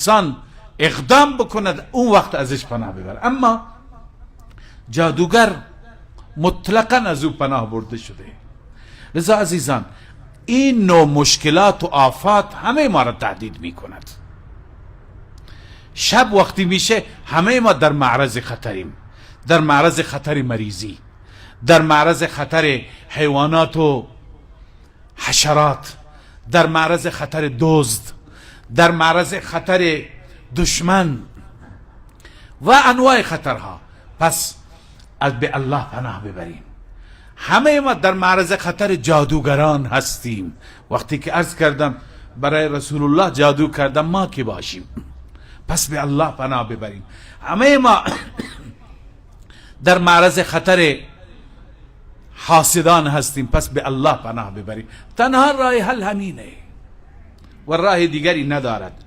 انسان اقدام بکند اون وقت ازش پناه ببره. اما جادوگر مطلقا از او پناه برده شده. لذا عزیزان، این نوع مشکلات و آفات همه ما را تهدید می کند. شب وقتی میشه همه ما در معرض خطریم، در معرض خطر مریضی، در معرض خطر حیوانات و حشرات، در معرض خطر دزد، در معرض خطر دشمن و انواع خطرها. پس از به الله پناه ببریم. همه ما در معرض خطر جادوگران هستیم. وقتی که عرض کردم برای رسول الله جادو کردم، ما کی باشیم؟ پس به الله پناه ببریم. همه ما در معرض خطر حاسدان هستیم، پس به الله پناه ببریم. تنها راه حل همینه و راه دیگری ندارد.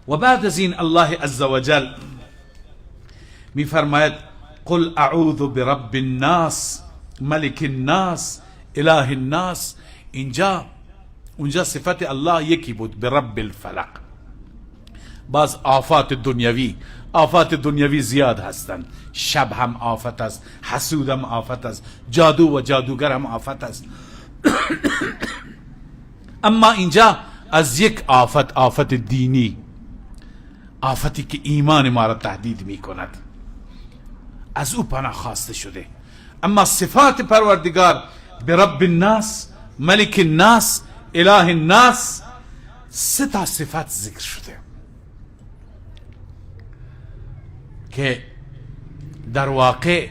و بعد از این الله عزوجل میفرماید قل اعوذ برب الناس ملک الناس اله الناس. اینجا اونجا صفت الله یکی بود، برب الفلق. باز آفات دنیوی، آفات دنیوی زیاد هستند. شب هم آفت است، حسود هم آفت است، جادو و جادوگر هم آفت است. اما اینجا از یک آفت، آفت دینی، آفتی که ایمان ما را تهدید می کند، از او پناه خواسته شده. اما صفات پروردگار برب الناس، ملک الناس، اله الناس، سه تا صفت ذکر شده که در واقع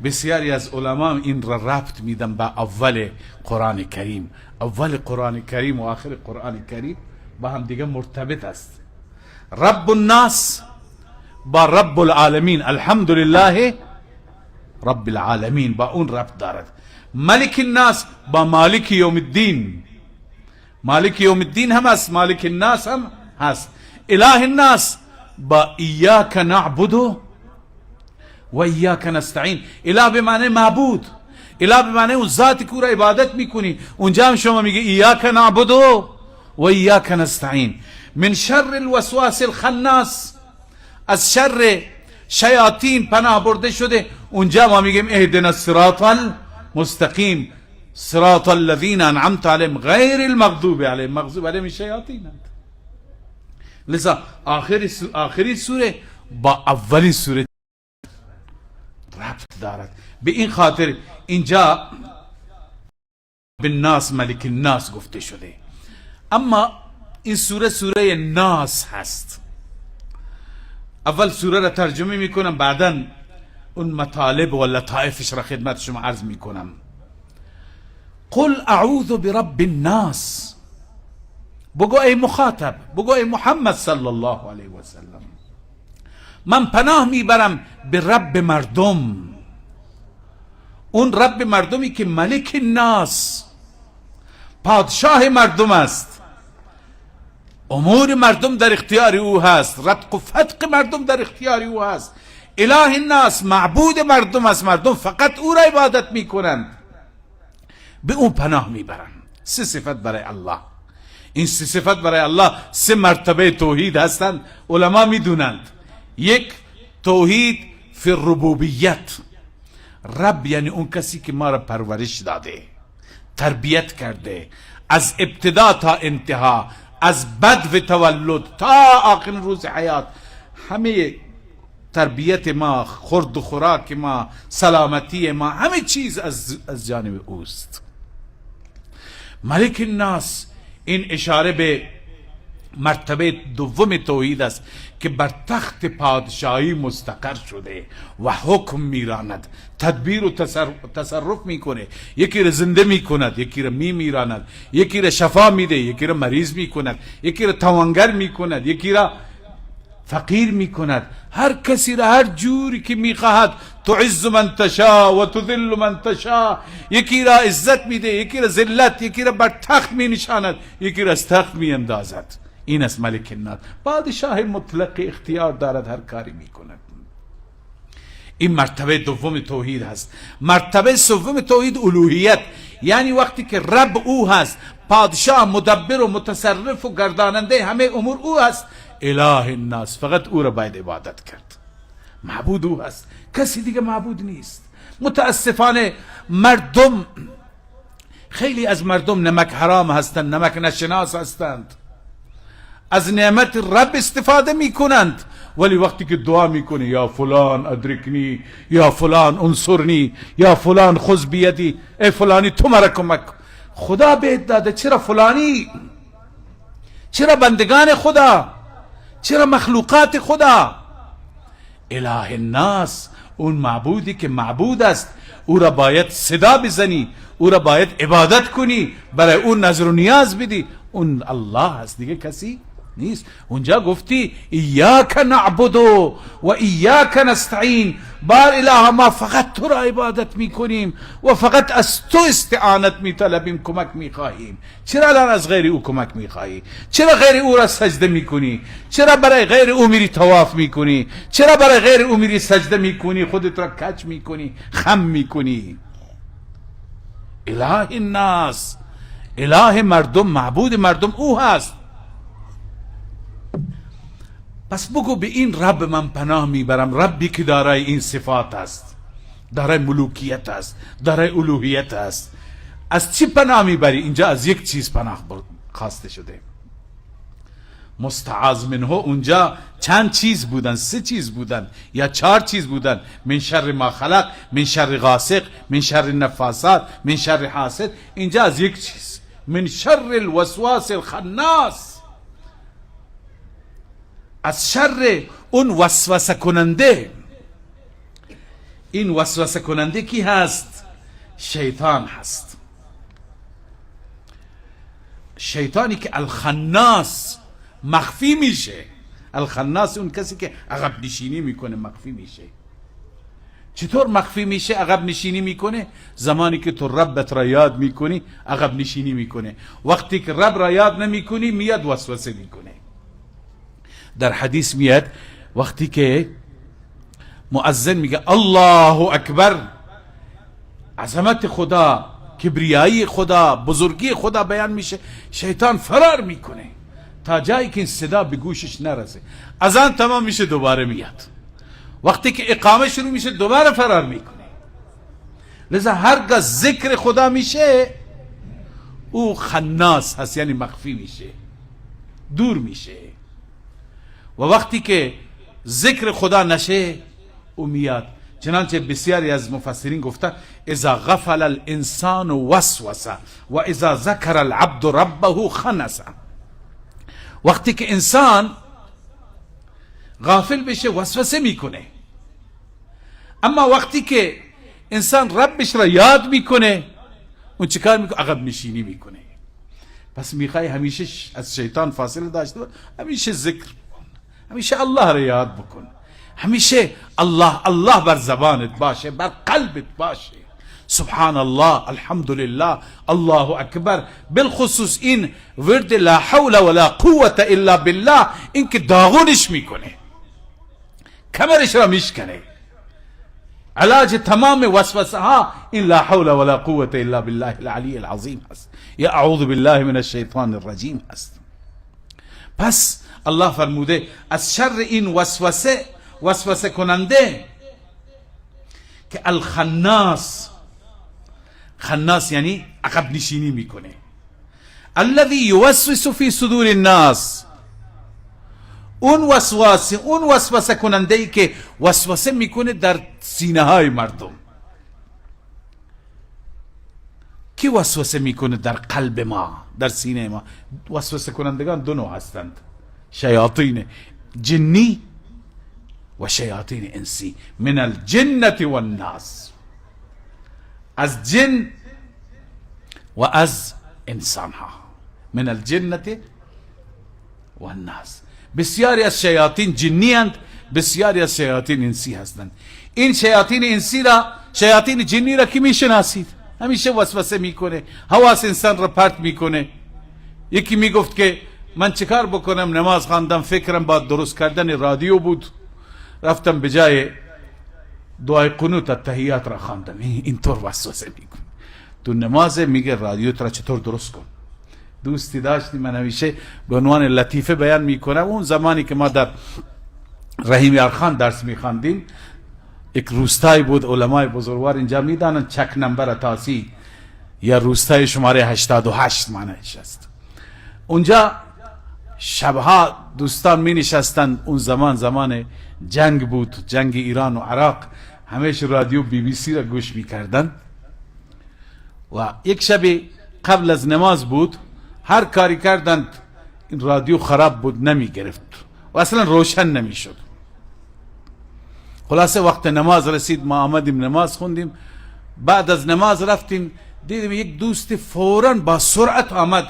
بسیاری از علما این را ربط میدن با اول قرآن کریم. اول قرآن کریم و آخر قرآن کریم با هم دیگه مرتبط است. رب الناس با رب العالمین، الحمدلله رب العالمین، با اون ربط دارد. ملک الناس با مالک یوم الدین، مالک یوم الدین هم هست، مالک الناس هم هست. اله الناس با ایاک نعبد و ایاک نستعین. اله به معنی معبود، اله به معنی اون ذاتی که او را عبادت میکنی. اونجا هم شما میگه ایاک نعبد و ایاک نستعین. من شر الوسواس الخناس، از شر شیاطین پناه برده شده. اونجا ما میگیم اهدنا الصراط المستقیم صراط الذین انعمت علیهم غیر المغضوب علیهم، مغضوب علیهم شیاطین. لذا آخری سوره با اولین سوره ربط دارد. به این خاطر اینجا بالناس ملک الناس گفته شده. اما این سوره سوره ناس هست. اول سوره را ترجمه میکنم، بعدا اون مطالب و لطائفش را خدمت شما عرض میکنم. قل اعوذ برب الناس، بگو ای مخاطب، بگو ای محمد صلی الله علیه و سلم، من پناه میبرم به رب مردم، اون رب مردمی که ملک الناس، پادشاه مردم است، امور مردم در اختیار او هست، رتق و فتق مردم در اختیار او هست، اله الناس معبود مردم است، مردم فقط او را عبادت میکنند، به اون پناه میبرند. سه صفت برای الله. این سه صفت برای الله سه مرتبه توحید هستند، علما میدونند. یک، توحید فی الربوبیت. رب یعنی اون کسی که ما را پرورش داده، تربیت کرده، از ابتدا تا انتها، از بدو تولد تا آخر روز حیات، همه تربیت ما، خورد و خوراک ما، سلامتی ما، همه چیز از جانب اوست. ملک الناس این اشاره به مرتبه دوم توحید است که بر تخت پادشاهی مستقر شده و حکم میراند، تدبیر و تصرف میکنه، یکی را زنده میکند، یکی را میمیراند، یکی را شفا میده، یکی را مریض میکند، یکی را توانگر میکند، یکی را فقیر میکند، هر کسی را هر جوری که میخواهد. تعز من تشا و تذل من تشا، یکی را عزت میده، یکی را ذلت، یکی را بر تخت مینشاند، یکی را از تخت میاندازد. این است ملک الناس، پادشاه مطلق، اختیار دارد، هر کاری میکند. این مرتبه دوم توحید هست. مرتبه سوم توحید الوهیت، یعنی وقتی که رب او هست، پادشاه، مدبر و متصرف و گرداننده همه امور او هست، اله الناس، فقط او را باید عبادت کرد، معبود او هست، کسی دیگه معبود نیست. متاسفانه مردم، خیلی از مردم نمک حرام هستند، نمک نشناس هستند، از نعمت رب استفاده میکنند، ولی وقتی که دعا میکنه یا فلان ادرکنی، یا فلان انصرنی، یا فلان خذ بیدی، ای فلانی تو مرا کمک، خدا بهت داده، چرا فلانی؟ چرا بندگان خدا؟ چرا مخلوقات خدا؟ اله الناس، اون معبودی که معبود است، او را باید صدا بزنی، او را باید عبادت کنی، برای اون نظر و نیاز بدی، اون الله است، دیگه کسی نیست. اونجا گفتی ایاک نعبد و ایاک نستعین، بار اله ما فقط تو را عبادت میکنیم و فقط از تو استعانت میطلبیم، کمک میخواهیم. چرا الان از غیر او کمک میخواهی؟ چرا غیر او را سجده میکنی؟ چرا برای غیر او میری طواف میکنی؟ چرا برای غیر او میری سجده میکنی؟ خودت را کج میکنی، خم میکنی. اله الناس، اله مردم، معبود مردم او هست. پس بگو به این رب من پناه میبرم، ربی که دارای این صفات است، دارای ملوکیت است، دارای الوهیت است. از چی پناه میبری؟ اینجا از یک چیز پناه خواسته شده، مستعاذ منه. اونجا چند چیز بودن؟ سه چیز بودن یا چهار چیز بودن. من شر ما خلق، من شر غاسق، من شر النفاثات، من شر حاسد. اینجا از یک چیز، من شر الوسواس الخناس، از شر اون وسوسه کننده. این وسوسه کننده کی هست؟ شیطان هست. شیطانی که الخناس مخفی میشه. الخناس اون کسی که عقب نشینی میکنه، مخفی میشه. چطور مخفی میشه؟ عقب نشینی میکنه. زمانی که تو ربت را یاد میکنی عقب نشینی میکنه، وقتی که رب را یاد نمیکنی میاد وسوسه میکنه. در حدیث میاد وقتی که مؤذن میگه الله اکبر، عظمت خدا، کبریایی خدا، بزرگی خدا بیان میشه، شیطان فرار میکنه تا جایی که این صدا به گوشش نرسه. اذان تمام میشه دوباره میاد، وقتی که اقامه شروع میشه دوباره فرار میکنه. لذا هرگاه ذکر خدا میشه او خناس هست، یعنی مخفی میشه، دور میشه. و وقتی که ذکر خدا نشه او میاد. چنانچه بسیاری از مفسرین گفته اذا غفل الانسان وسوسه و اذا ذکر العبد ربه خنس. وقتی که انسان غافل بشه وسوسه میکنه، اما وقتی که انسان ربش را یاد میکنه اون چیکار میکنه؟ عقب نشینی میکنه. پس میخوای همیشه از شیطان فاصله داشته باش، همیشه ذکر بکن، همیشه الله را یاد بکن، همیشه الله الله بر زبانت باشه، بر قلبت باشه. سبحان الله، الحمدلله، الله اکبر. بالخصوص این ورد لا حول ولا قوة الا بالله، این که داغونش میکنه، کمرش را میشکنه. علاج تمام وسوسه ها این لا حول ولا قوة الا بالله العلی العظیم هست، یا اعوذ بالله من الشیطان الرجیم هست. پس الله فرموده از شر این وسوسه، وسوسه کننده که الخناس، خناس یعنی عقب نشینی میکنه، الذي یوسوس فی صدور الناس، اون وسواس، اون وسوسه کننده ای که وسوسه میکنه در سینه های مردم. کی وسوسه میکنه در قلب ما، در سینه ما؟ وسوسه کنندگان دو نوع هستند، شیاطین جنی و شیاطین انسی، من الجنة والناس، از جن و از انسان ها، من الجنة والناس. بسیاری از شیاطین جنی اند، بسیاری از شیاطین انسی هستند. این شیاطین انسی را، شیاطین جنی را کی میشناسید؟ همیشه وسوسه میکنه، حواس انسان را پرت میکنه. یکی میگفت که من چیکار بکنم، نماز خواندم، فکرم با درست کردن رادیو بود، رفتم به جای دعای قنوت التحیات را خواندم. اینطور وسوسه میکنه تو نماز، میگه رادیو را چطور درست کن. دوستی داشتی، من همیشه به عنوان لطیفه بیان میکنم، اون زمانی که ما در رحیم یارخان درس میخواندیم، یک روستایی بود، علمای بزرگوار اینجا میدانند، چک نمبر تاسی یا روستای شماره 88 معنیش است. اونجا شبها دوستان می نشستند، اون زمان زمان جنگ بود، جنگ ایران و عراق، همیشه رادیو BBC را گوش میکردن. و یک شب قبل از نماز بود، هر کاری کردند این رادیو خراب بود، نمی گرفت و اصلا روشن نمی شد. خلاصه وقت نماز رسید، ما آمدیم نماز خوندیم. بعد از نماز رفتیم، دیدیم یک دوست فوراً با سرعت آمد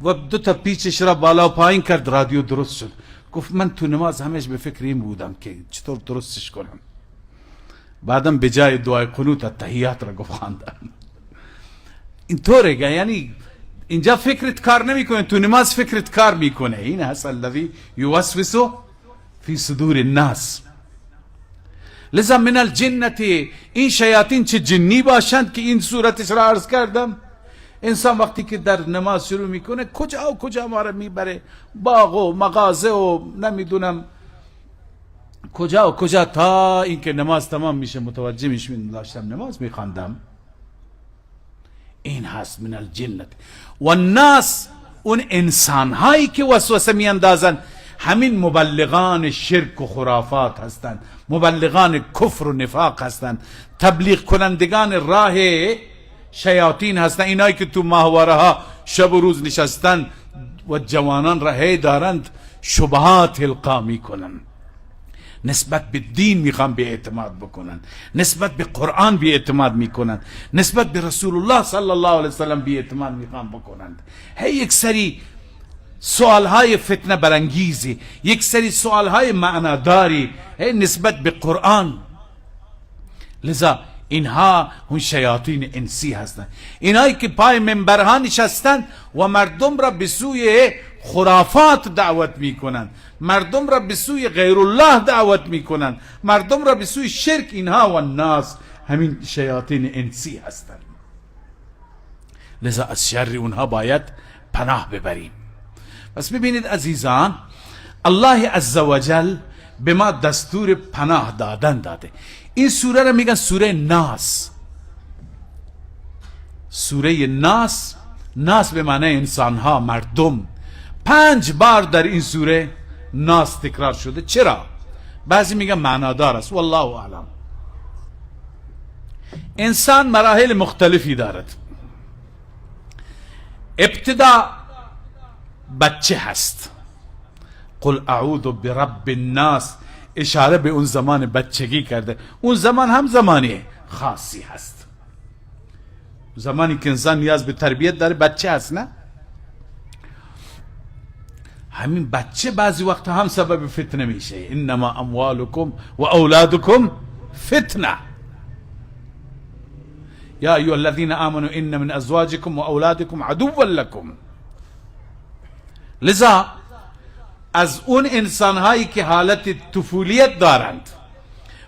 و دو تا پیچش را بالا و پایین کرد، رادیو درست شد. گفت من تو نماز همیشه به فکر این بودم که چطور درستش کنم. بعدم به جای دعای قنوت التحیات را گفت خواندم. اینطوره، یعنی اینجا فکرت کار نمیکنه، تو نماز فکرت کار میکنه. این هست الذی یوسوس فی صدور الناس. لذا من الجنة، این شیاطین چه جنی باشند که این صورتش را عرض کردم. انسان وقتی که در نماز شروع میکنه کجا و کجا ما را میبره، باغ و مغازه و نمیدونم کجا و کجا، تا اینکه نماز تمام میشه متوجه میشم داشتم نماز میخواندم. این هست من الجنة و الناس، اون انسان هایی که وسوسه میاندازن همین مبلغان شرک و خرافات هستند، مبلغان کفر و نفاق هستند، تبلیغ کنندگان راه شیاطین هستند، اینایی که تو ماهواره ها شب و روز نشستن و جوانان را دارند شبهات القا میکنن، نسبت به دین میخوان بی اعتماد بکنن، نسبت به قرآن بی اعتماد میکنن، نسبت به رسول الله صلی الله علیه وسلم بی اعتماد میخوان بکنند. هی یک سری سوالهای فتنه برانگیزی، یک سری سوالهای معناداری هی نسبت به قرآن. لذا اینها اون شیاطین انسی هستند، اینایی که پای منبرها نشستند و مردم را به سوی خرافات دعوت میکنند، مردم را به سوی غیر الله دعوت میکنند، مردم را به سوی شرک. اینها و الناس همین شیاطین انسی هستند. لذا از شر اونها باید پناه ببریم. پس ببینید عزیزان، الله عزوجل به ما دستور پناه دادن داده. این سوره را میگن سوره ناس. سوره ناس، ناس به معنی انسانها، مردم. 5 بار در این سوره ناس تکرار شده. چرا؟ بعضی میگن معنادار است، والله اعلم. انسان مراحل مختلفی دارد. ابتدا بچه هست، قل اعوذ برب الناس، اشاره به اون زمان بچگی کرده. اون زمان هم زمانی خاصی هست، زمانی که انسان نیاز به تربیت داره، بچه هست نه؟ همین بچه بعضی وقت هم سبب فتنه میشه. انما اموالکم و اولادکم فتنه، یا ایها الذین آمنوا ان من ازواجکم و اولادکم عدوا لکم. لذا از اون انسانهایی که حالت طفولیت دارند،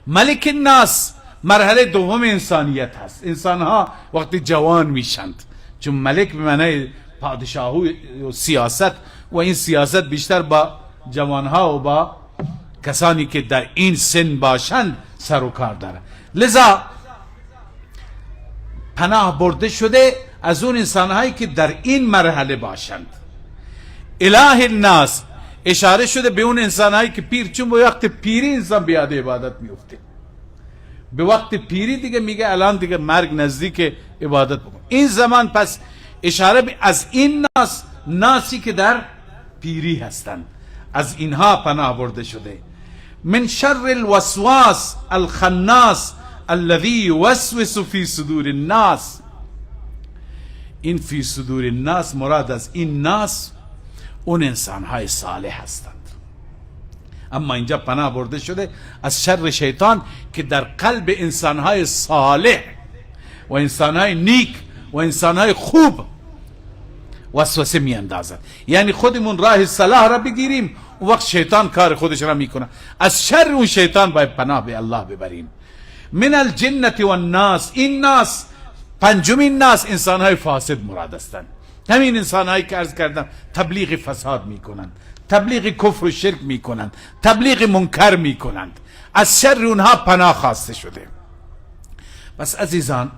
ملک الناس مرحله دوم انسانیت هست. انسانها وقتی جوان میشند، چون ملک به معنای پادشاهی و سیاست، و این سیاست بیشتر با جوانها و با کسانی که در این سن باشند سر و کار داره. لذا پناه برده شده از اون انسانهایی که در این مرحله باشند. اله الناس اشاره شده به اون انسانهایی که پیر، چون به وقت پیری انسان به یاد عبادت میفته، به وقت پیری دیگه میگه الان دیگه مرگ نزدیک، عبادت بکن. این زمان پس اشاره به از این ناس، ناسی که در پیری هستند، از اینها پناه برده شده. من شر الوسواس الخناس الذی یوسوس فی صدور الناس. این فی صدور الناس مراد از این ناس اون انسانهای صالح هستند. اما اینجا پناه برده شده از شر شیطان که در قلب انسانهای صالح و انسانهای نیک و انسانهای خوب وسوسه می اندازد. یعنی خودمون راه صلاح را بگیریم، اون وقت شیطان کار خودش را میکنه. از شر اون شیطان باید پناه به الله ببریم. من الجنة والناس. این ناس، پنجمین ناس، انسانهای فاسد مراد هستند. همین انسانهایی که عرض کردم تبلیغ فساد میکنند، تبلیغ کفر و شرک میکنند، تبلیغ منکر میکنند، از شر اونها پناه خواسته شده. پس عزیزان،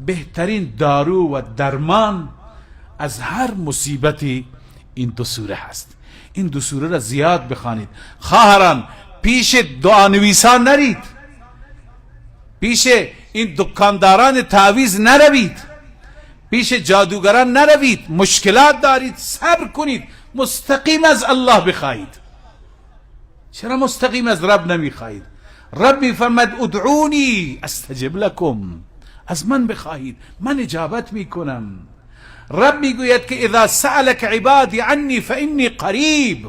بهترین دارو و درمان از هر مصیبتی این دو سوره هست. این دو سوره را زیاد بخوانید. خواهران، پیش دعانویسان نرید، پیش این دکانداران تعویذ نروید، پیش جادوگران نروید. مشکلات دارید، صبر کنید، مستقیم از الله بخواهید. چرا مستقیم از رب نمیخواهید؟ رب میفرماید ادعونی استجب لکم، از من بخواهید من اجابت میکنم. رب میگوید که اذا سألک عبادی عنی فانی قریب،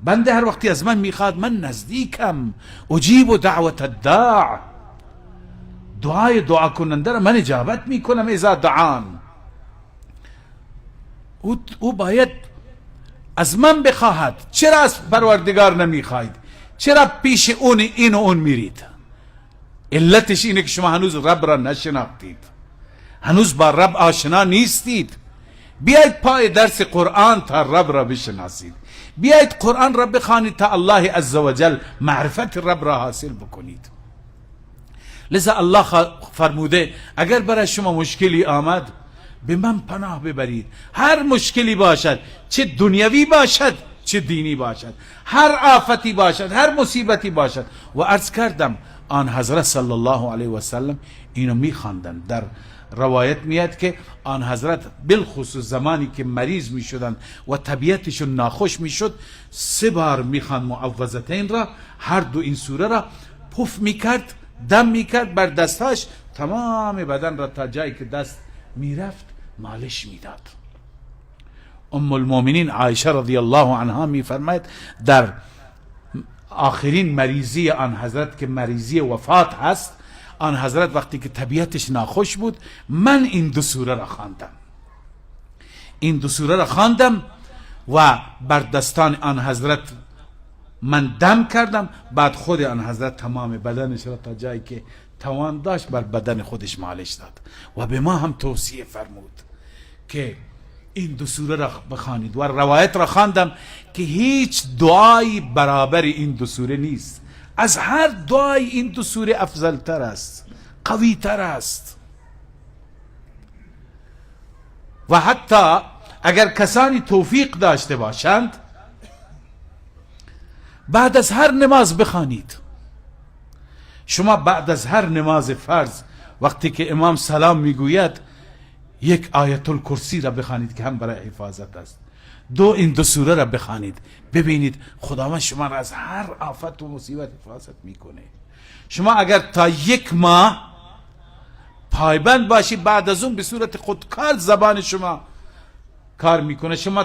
بنده هر وقتی از من میخواد من نزدیکم. اجیب دعوت الداع، دعای دعا کننده را من اجابت میکنم. اذا دعان، او باید از من بخواهد. چرا از پروردگار نمیخواهید؟ چرا پیش اون این و اون میرید؟ علتش اینه که شما هنوز رب را نشناختید، هنوز با رب آشنا نیستید. بیاید پای درس قرآن تا رب را بشناسید. بیاید قرآن را بخوانید تا الله عزوجل معرفت رب را حاصل بکنید. لذا الله فرموده اگر برای شما مشکلی آمد به من پناه ببرید. هر مشکلی باشد، چه دنیوی باشد چه دینی باشد، هر آفتی باشد، هر مصیبتی باشد. و عرض کردم آن حضرت صلی الله علیه و سلم اینو میخواندن. در روایت میاد که آن حضرت بالخصوص زمانی که مریض میشدن و طبیعتشون ناخوش میشد، 3 بار میخوان معوذتین را، هر دو این سوره را پف میکرد، دم میکرد بر دستاش، تمام بدن را تا جایی که دست میرفت مالش میداد. ام المؤمنین عایشه رضی الله عنها میفرماید در آخرین مریضی آن حضرت که مریضی وفات هست، آن حضرت وقتی که طبیعتش ناخوش بود، من این دو سوره را خواندم، این دو سوره را خواندم و بر دستان آن حضرت من دم کردم. بعد خود آن حضرت تمام بدنش را تا جایی که توان داشت بر بدن خودش مالش داد و به ما هم توصیه فرمود که این دو سوره را بخوانید. و روایت را خواندم که هیچ دعایی برابر این دو سوره نیست. از هر دعای این دو سوره افضل تر است، قوی تر است. و حتی اگر کسانی توفیق داشته باشند بعد از هر نماز بخوانید. شما بعد از هر نماز فرض وقتی که امام سلام میگوید یک آیت الکرسی را بخوانید که هم برای حفاظت است. دو، این دو سوره را بخوانید، ببینید خداوند شما را از هر آفت و مصیبت حفاظت میکنه. شما اگر تا 1 ماه پایبند باشید، بعد از اون به صورت خودکار زبان شما کار میکنه. شما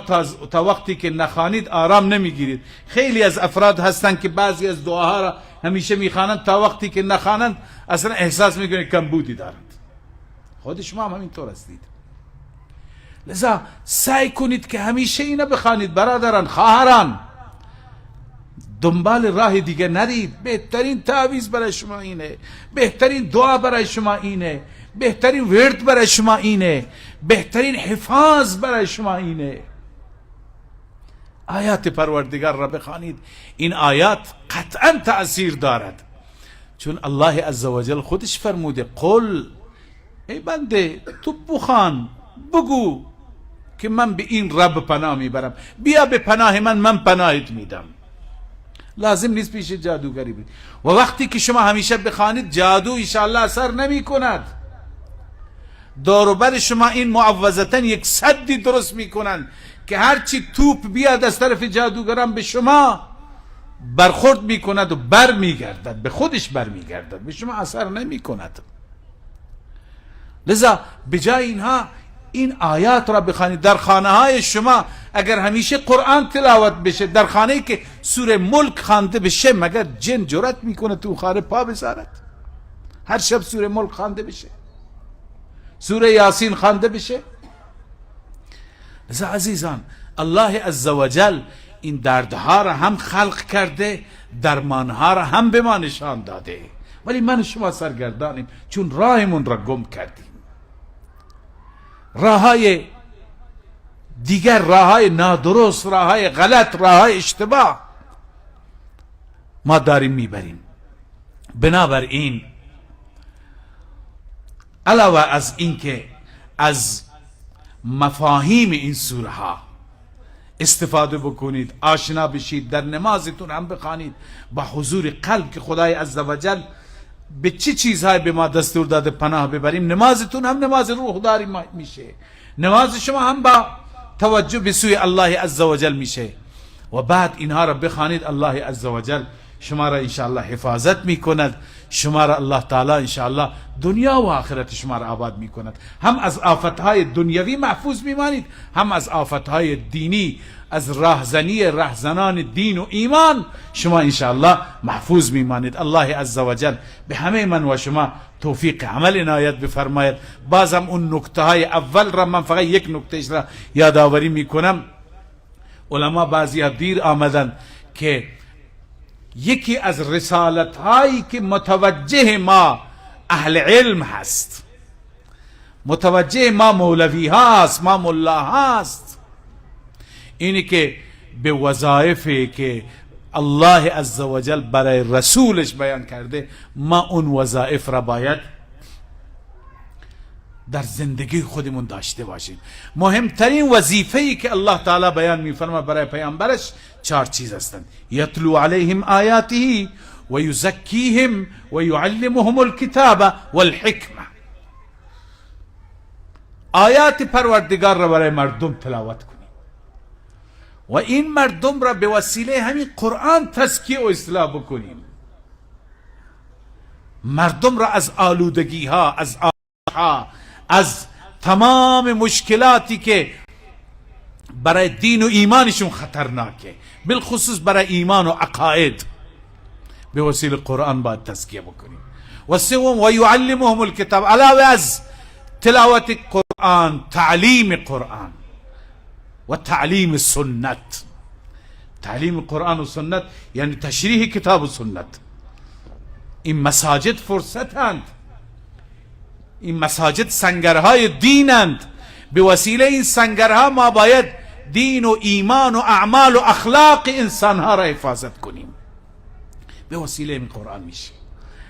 تا وقتی که نخوانید آرام نمیگیرید. خیلی از افراد هستند که بعضی از دعاها را همیشه میخوانند، تا وقتی که نخوانند اصلا احساس میکنه کمبودی دارند. خود شما هم همینطور هستید. لذا سعی کنید که همیشه اینو بخوانید. برادران، خواهران، دنبال راه دیگه نرید. بهترین تعویذ برای شما اینه، بهترین دعا برای شما اینه، بهترین ورد برای شما اینه، بهترین حفاظ برای شما اینه. آیات پروردگار را بخوانید. این آیات قطعا تأثیر دارد، چون الله عزوجل خودش فرموده قل، ای بنده تو بخوان، بگو که من به این رب پناه میبرم، بیا به پناه من، من پناهت میدم. لازم نیست پیش جادوگری برید. و وقتی که شما همیشه بخوانید، جادو انشاءالله اثر نمی کند. دور و بر شما این معوذتن یک سدی درست میکنند که هرچی توپ بیاد از طرف جادوگران به شما برخورد میکند و بر میگردد، به خودش بر میگردد، به شما اثر نمیکند. لذا به جای اینها این آیات را بخوانید. در خانه های شما اگر همیشه قرآن تلاوت بشه، در خانه که سوره ملک خوانده بشه، مگر جن جرأت میکنه تو خانه پا بذارد؟ هر شب سوره ملک خوانده بشه، سوره یاسین خوانده بشه. لذا عزیزان، الله عزوجل این دردها را هم خلق کرده، درمانها را هم به ما نشان داده ولی من و شما سرگردانیم چون راهمون را گم کردیم. راههای دیگر، راههای نادرست، راههای غلط، راههای اشتباه ما داریم میبریم. بنابراین علاوه از اینکه از مفاهیم این سوره ها استفاده بکنید، آشنا بشید، در نمازتون هم بخوانید با حضور قلب که خدای عزوجل به چه چیزهای به ما دستور داده پناه ببریم، نمازتون هم نماز روح داری میشه، نماز شما هم با توجه به سوی الله عزوجل میشه. و بعد اینها را بخوانید، الله عزوجل شما را انشاءالله حفاظت میکند، شما را الله تعالی انشاءالله دنیا و آخرت شما را آباد میکند. هم از آفتهای دنیوی محفوظ میمانید، هم از آفتهای دینی، از راهزنی رهزنان دین و ایمان شما انشاءالله محفوظ میمانید. الله عزوجل به همه من و شما توفیق عمل عنایت بفرماید. بازم اون نکته های اول را من فقط یک نکته را یادآوری میکنم. علما بعضی ها دیر آمدن که یکی از رسالت هایی که متوجه ما اهل علم هست، متوجه ما مولوی هاست، ما ملا هاست، اینی که به وظایفی که الله عزوجل برای رسولش بیان کرده، ما اون وظایف را باید در زندگی خودمون داشته باشیم. مهمترین وظیفه‌ای که الله تعالی بیان می‌فرماید برای پیامبرش چهار چیز هستند: یتلو علیهم آیاته و یزکیهم و یعلمهم الکتاب والحکمه. آیات پروردگار را برای مردم تلاوت کنیم و این مردم را به وسیله همین قرآن تزکیه و اصلاح بکنیم. مردم را از آلودگی ها، از آ، از تمام مشکلاتی که برای دین و ایمانشون خطرناکه، بالخصوص برای ایمان و عقاید، به وسیله قرآن باید تزکیه بکنیم. و سوم و یعلمهم الکتاب، علاوه از تلاوت قرآن، تعلیم قرآن و تعلیم سنت. تعلیم قرآن و سنت یعنی تشریح کتاب و سنت. این مساجد فرصتند، این مساجد سنگرهای دینند. به وسیله این سنگرها ما باید دین و ایمان و اعمال و اخلاق انسانها را حفاظت کنیم. به وسیله این قرآن میشه.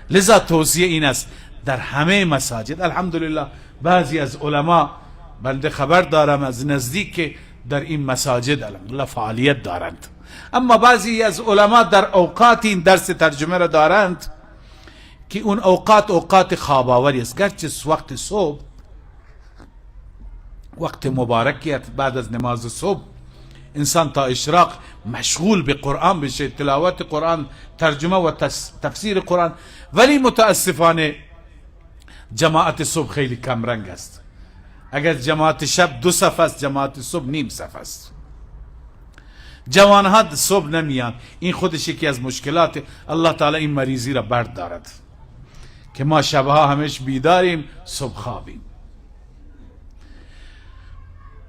لذا توصیه این است در همه مساجد، الحمدلله بعضی از علما بنده خبر دارم از نزدیک که در این مساجد الحمدلله فعالیت دارند، اما بعضی از علما در اوقات این درس ترجمه را دارند که اون اوقات اوقات خواباوری است. گرچه وقت صبح وقت مبارکیت، بعد از نماز صبح انسان تا اشراق مشغول به قرآن بشه، تلاوت قرآن، ترجمه و تفسیر قرآن، ولی متاسفانه جماعت صبح خیلی کم رنگ است. اگر جماعت شب دو صف است، جماعت صبح نیم صف است. جوانها صبح نمیان. این خودش یکی از مشکلات. الله تعالی این مریضی را بردارد که ما شبها همیش بیداریم، صبح خوابیم.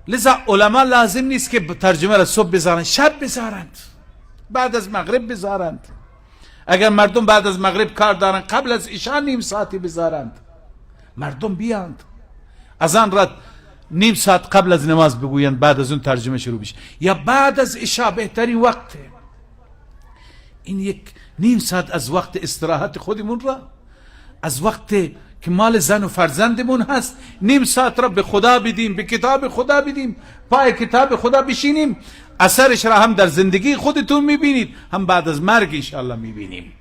لذا علما لازم نیست که ترجمه را صبح بذارند، شب بذارند، بعد از مغرب بذارند. اگر مردم بعد از مغرب کار دارند، قبل از عشاء نیم ساعتی بذارند، مردم بیاند، اذان را نیم ساعت قبل از نماز بگویند، بعد از اون ترجمه شروع بشه، یا بعد از عشاء بهترین وقته. این یک نیم ساعت از وقت استراحت خودمون را، از وقت که مال زن و فرزندمون هست، نیم ساعت را به خدا بدیم، به کتاب خدا بدیم، پای کتاب خدا بشینیم، اثرش را هم در زندگی خودتون میبینید، هم بعد از مرگ انشاءالله میبینیم.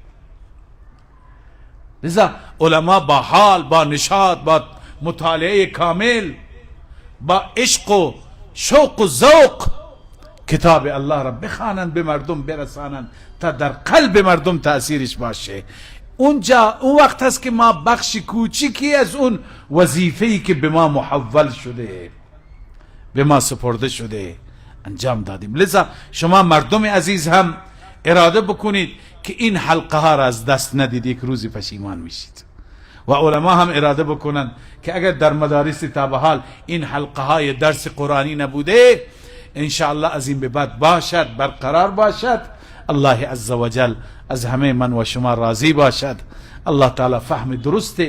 لذا علما با حال، با نشاط، با مطالعه کامل، با عشق و شوق و ذوق کتاب الله را بخوانند، به مردم برسانند تا در قلب مردم تأثیرش باشه. اونجا اون وقت هست که ما بخش کوچیکی از اون وظیفه‌ای که به ما محول شده، به ما سپرده شده، انجام دادیم. لذا شما مردم عزیز هم اراده بکنید که این حلقه ها را از دست ندید، یک روزی پشیمان میشید. و علما هم اراده بکنند که اگر در مدارس تا به حال این حلقه های درس قرآنی نبوده، انشاءالله از این به بعد باشد، برقرار باشد. الله عزوجل از همه من و شما راضی باشد. الله تعالی فهم درست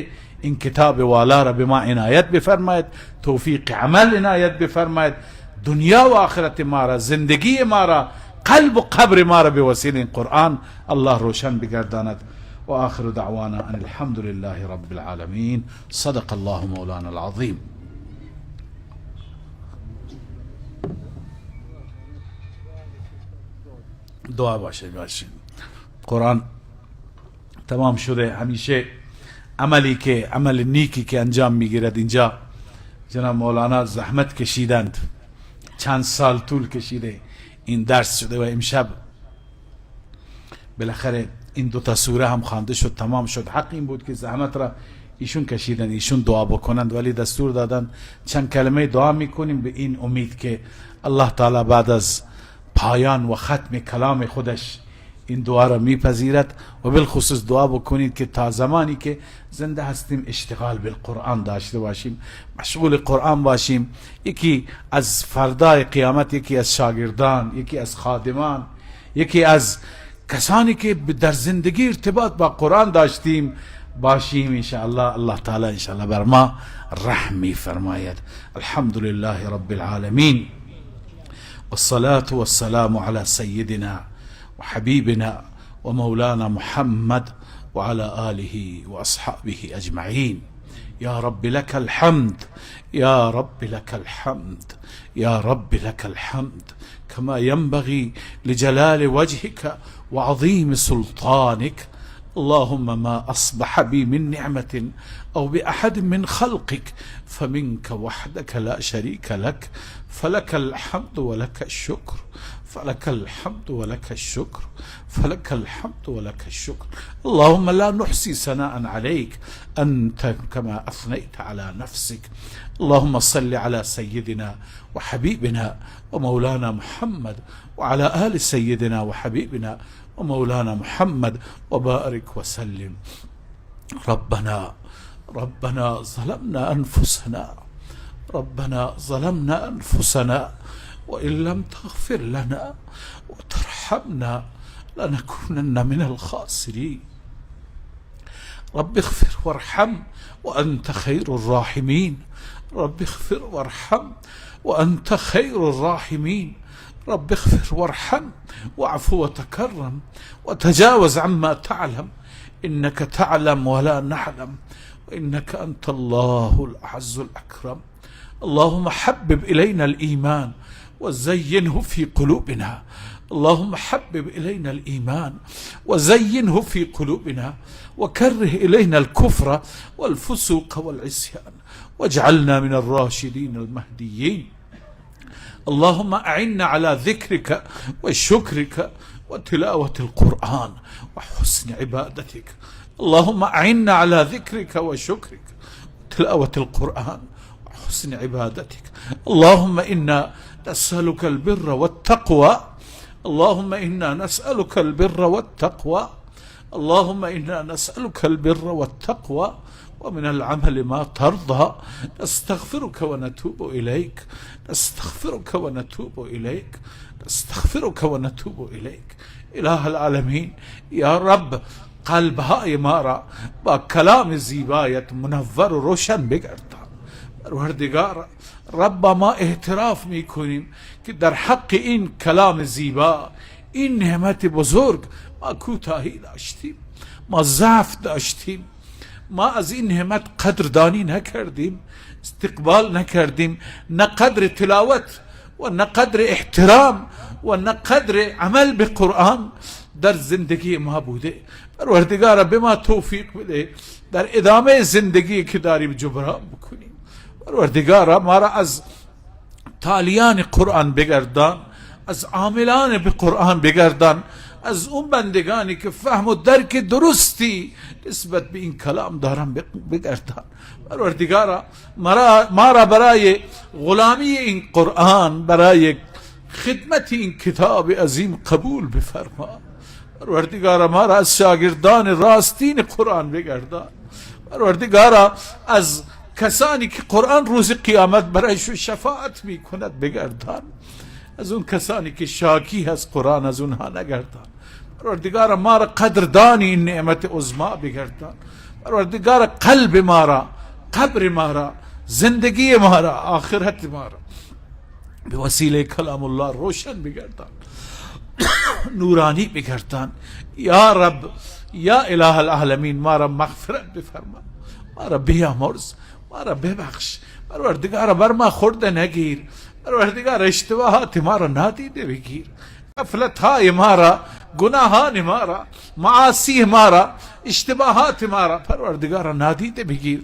این کتاب والا را به ما عنایت بفرماید، توفیق عمل عنایت بفرماید، دنیا و آخرت ما را، زندگی ما را، قلب و قبر ما را به وسیله این قرآن الله روشن بگرداند. و آخر دعوانا ان الحمد لله رب العالمین. صدق الله مولانا العظیم. دعا باشه باشه. قرآن تمام شده. همیشه عملی که عمل نیکی که انجام میگیرد، اینجا جناب مولانا زحمت کشیدند، چند سال طول کشیده این درس شده و امشب بالاخره این دو تا سوره هم خوانده شد، تمام شد. حق این بود که زحمت را ایشون کشیدن، ایشون دعا بکنند، ولی دستور دادن چند کلمه دعا میکنیم به این امید که الله تعالی بعد از پایان و ختم کلام خودش این دعا را میپذیرد. و بالخصوص دعا بکنید که تا زمانی که زنده هستیم اشتغال بالقرآن داشته باشیم، مشغول قرآن باشیم. یکی از فردای قیامت، یکی از شاگردان، یکی از خادمان، یکی از کسانی که در زندگی ارتباط با قرآن داشتیم باشیم. انشاءالله الله تعالی انشاءالله بر ما رحم میفرماید. الحمد لله رب العالمین والصلاة والسلام على سيدنا وحبيبنا ومولانا محمد وعلى آله وأصحابه أجمعين. يا رب لك الحمد، يا رب لك الحمد، يا رب لك الحمد كما ينبغي لجلال وجهك وعظيم سلطانك. اللهم ما أصبح بي من نعمة أو بأحد من خلقك فمنك وحدك لا شريك لك، فلك الحمد ولك الشكر، فلك الحمد ولك الشكر، فلك الحمد ولك الشكر. اللهم لا نحصي ثناء عليك، أنت كما أثنيت على نفسك. اللهم صل على سيدنا وحبيبنا ومولانا محمد وعلى آل سيدنا وحبيبنا ومولانا محمد وبارك وسلم. ربنا ظلمنا أنفسنا، ربنا ظلمنا أنفسنا وإن لم تغفر لنا وترحمنا لنكونن من الخاسرين. رب اغفر وارحم وأنت خير الراحمين. رب اغفر وارحم وأنت خير الراحمين. رب اغفر وارحم واعف وتكرم وتجاوز عما تعلم، إنك تعلم ولا نعلم، وإنك أنت الله الأعز الأكرم. اللهم حبب إلينا الإيمان وزينه في قلوبنا. اللهم حبب إلينا الإيمان وزينه في قلوبنا، وكره إلينا الكفر والفسوق والعصيان، واجعلنا من الراشدين المهديين. اللهم أعنا على ذكرك وشكرك وتلاوة القرآن وحسن عبادتك. اللهم أعنا على ذكرك وشكرك وتلاوة القرآن وحسن عبادتك. اللهم إنا نسألك البر والتقوى. اللهم إنا نسألك البر والتقوى. اللهم إنا نسألك البر والتقوى ومن العمل ما ترضى. نستغفرك ونتوب إليك، نستغفرك ونتوب إليك، نستغفرك ونتوب إليك. إله العالمین، یا رب قلبهای ما را با کلام زیبایت منور و روشن بگردان. پروردگار رب، ما اعتراف میکنیم که در حق این کلام زیبا، این نعمت بزرگ، ما کوتاهی داشتیم، ما ضعف داشتیم، ما از این نعمت قدردانی نکردیم، استقبال نکردیم، نه قدر تلاوت و نه قدر احترام و نه قدر عمل به قرآن در زندگی ما بوده. پروردگارا به ما توفیق بده در ادامه زندگی که داریم جبران بکنیم. پروردگارا ما را از تالیان قرآن بگردان، از عاملان به قرآن بگردان، از اون بندگانی که فهم و درک درستی نسبت به این کلام دارن بگردان. پروردگارا ما را برای غلامی این قرآن، برای خدمت این کتاب عظیم قبول بفرما. پروردگارا ما را از شاگردان راستین قرآن بگردان. پروردگارا از کسانی که قرآن روز قیامت برایشون شفاعت میکند بگردان. از اون کسانی که شاکی از قرآن از اونها نگردان. پروردگار ما را قدردانی این نعمت عظما بگردان. پروردگار قلب ما را، قبر ما را، زندگی ما را، آخرت ما را به وسیله کلام الله روشن بگردان، نورانی بگردان. یا رب، یا اله العالمین، ما را مغفرت بفرما، ما را بیامرز، ما را ببخش. پروردگار بر ما خورده نگیر، پروردگار اشتباهات ما را نادیده بگیر، غفلت های ما را، گناهان ما را، معاصی ما را، اشتباهات ما را پروردگار نادیده بگیر.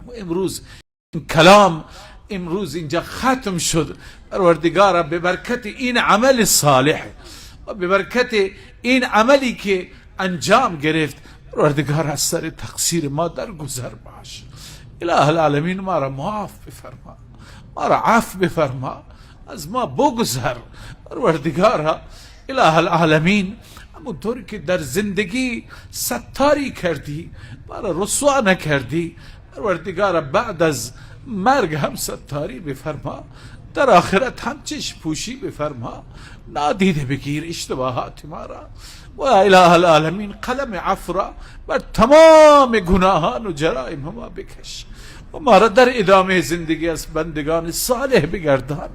و امروز این کلام امروز اینجا ختم شد. پروردگار به برکت این عمل صالح و به برکت این عملی که انجام گرفت، پروردگار از سر تقصیر ما درگذر باش. اله العالمین ما را معاف بفرما، ما را عفو بفرما، از ما بگذر. پروردگارا اله العالمین، همونطور که در زندگی ستاری کردی، ما را رسوا نکردی، پروردگارا بعد از مرگ هم ستاری بفرما، در آخرت هم چشم پوشی بفرما، نادیده بگیر اشتباهات ما را. و اله العالمین قلم عفو را بر تمام گناهان و جرائم ما بکش و ما را در ادامه زندگی از بندگان صالح بگردان،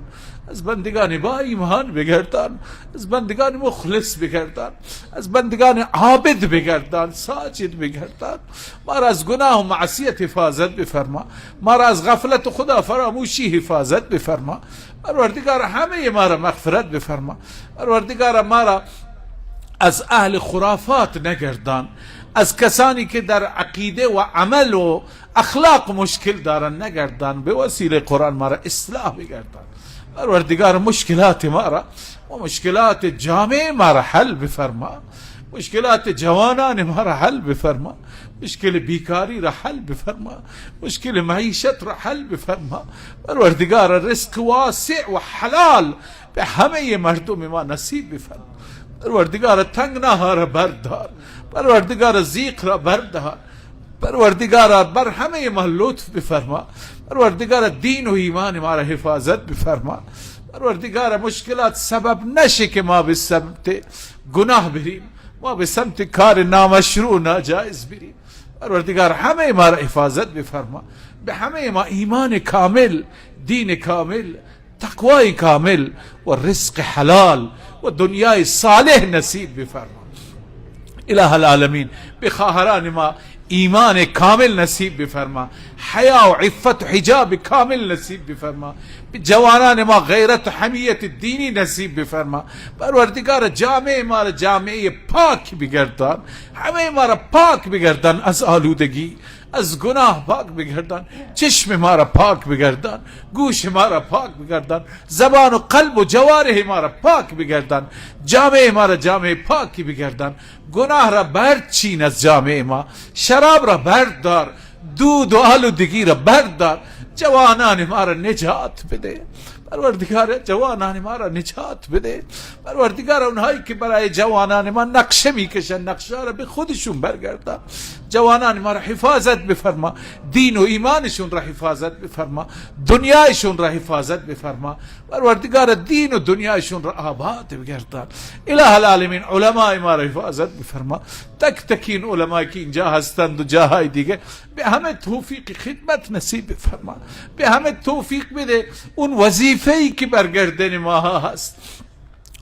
از بندگان با ایمان بگردان، از بندگان مخلص بگردان، از بندگان عابد بگردان، ساجد بگردان. ما را از گناه و معصیت حفاظت بفرما، ما را از غفلت خدا فراموشی حفاظت بفرما. پروردگار همه ما را مغفرت بفرما. پروردگار ما را از اهل خرافات نگردان، از کسانی که در عقیده و عمل و اخلاق مشکل دارن نگردان، به وسیله قرآن ما را اصلاح بگردان. پروردگار مشکلات ما را و مشکلات جامعه ما را حل بفرما، مشکلات جوانان ما را حل بفرما، مشکل بیکاری را حل بفرما، مشکل معیشت را حل بفرما. پروردگار رزق واسع و حلال به همه مردم ما نصیب بفرما. پروردگار تنگناها را بردار، پروردگار ضیق را بردار، پروردگار بر همه ما لطف بفرما. پروردگار دین و ایمان ما را حفاظت بفرما. پروردگار مشکلات سبب نشه که ما به سمت گناه بریم، ما به سمت کار نامشروع ناجایز بریم. پروردگار همه ما را حفاظت بفرما، به همه ما ایمان کامل، دین کامل، تقوای کامل و رزق حلال و دنیای صالح نصیب بفرما. اله العالمین به خواهران ما ایمان کامل نصیب بفرما، حیا و عفت و حجاب کامل نصیب بفرما، به جوانان ما غیرت و حمیت دینی نصیب بفرما. پروردگار جامعه ما را جامعه پاک بگردان، همه ما را پاک بگردان از آلودگی، از گناه پاک بگردان، چشم ما را پاک بگردان، گوش ما را پاک بگردان، زبان و قلب و جوارح ما را پاک بگردان، جامعه ما را جامعه پاکی بگردان. گناه را برچین از جامعه ما، شراب را بردار، دود و آلودگی را بردار، جوانان ما را نجات بده. پروردگار جوانان ما را نجات بده. پروردگار اونهایی که برای جوانان ما نقشه میکشن، نقشه را به خودشون برگردان. جوانان ما را حفاظت بفرما، دین و ایمانشون را حفاظت بفرما، دنیایشون را حفاظت بفرما. پروردگار دین و دنیایشون را آباد بگردان. اله العالمین علمای ما را حفاظت بفرما، تک تکین علمایی که اینجا هستند و جاهای دیگه، به همه توفیق خدمت نصیب بفرما، به همه توفیق بده اون وظیفه‌ای که بر گردن ما هست،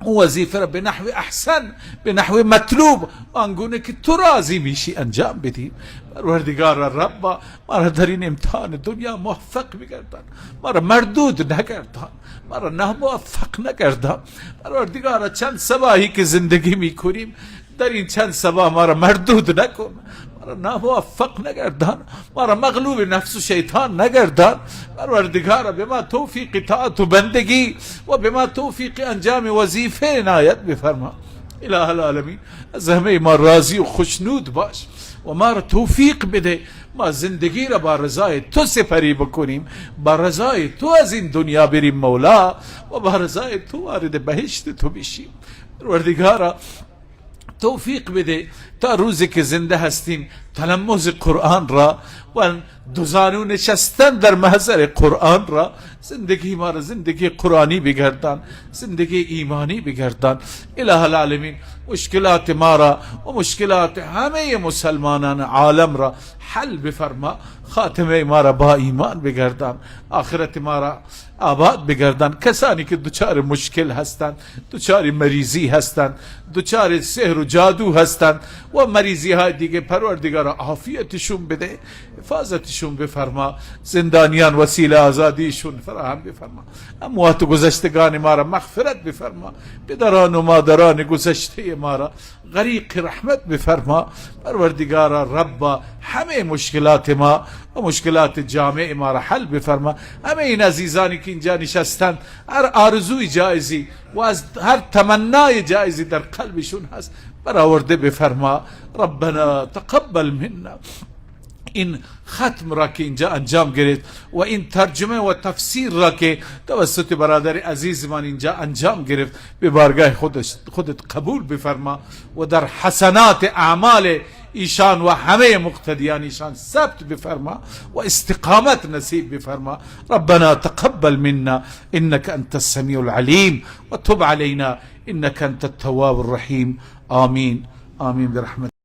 اون وظیفه را به نحو احسن، به نحو مطلوب، آنگونه که تو راضی میشی انجام بدیم. پروردگار رب ما را در این امتحان دنیا موفق بگردان، ما را مردود نگردان، ما را ناموفق نگردان. پروردگار چند صباحی که زندگی میکنیم، در این چند صباح ما را مردود نکن، ما را ناموفق نگردان، ما را مغلوب نفس و شیطان نگردان. پروردگار به ما توفیق اطاعت و بندگی و به ما توفیق انجام وظیفه عنایت بفرما. اله العالمین از همه ما راضی و خوشنود باش و ما را توفیق بده ما زندگی را با رضای تو سپری بکنیم، با رضای تو از این دنیا بریم مولا، و با رضای تو وارد بهشت تو بشیم. پروردگارا توفیق بده تا روزی که زنده هستیم تلمذ قرآن را و دوزانو نشستن در محضر قرآن را، زندگی ما را زندگی قرآنی بگردان، زندگی ایمانی بگردان. اله العالمین مشکلات ما را و مشکلات همه مسلمانان عالم را حل بفرما. خاتمه ما را با ایمان بگردان، آخرت ما را آباد بگردان. کسانی که دچار مشکل هستند، دچار مریضی هستند، دچار سحر و جادو هستند و مریضی های دیگه، پروردگار عافیتشون بده، حفاظتشون بفرما. زندانیان وسیله آزادیشون فراهم بفرما. اموات گذشتگان ما را مغفرت بفرما. پدران و مادران گذشته ما را غریق رحمت بفرما. پروردگارا ربا، همه مشکلات ما و مشکلات جامعه ما را حل بفرما. همه این عزیزانی که اینجا نشستند، هر آرزوی جایزی و از هر تمنای جایزی در قلبشون هست، برآورده بفرما. ربنا تقبل منا. این ختم را که اینجا انجام گرفت و این ترجمه و تفسیر را که توسط برادر عزیز من اینجا انجام گرفت، به بارگاه خودت قبول بفرما و در حسنات اعمال ایشان و همه مقتدیان ایشان ثبت بفرما و استقامت نصیب بفرما. ربنا تقبل منا انك انت السميع العليم وتب علينا انك انت التواب الرحيم. آمین آمین برحمت.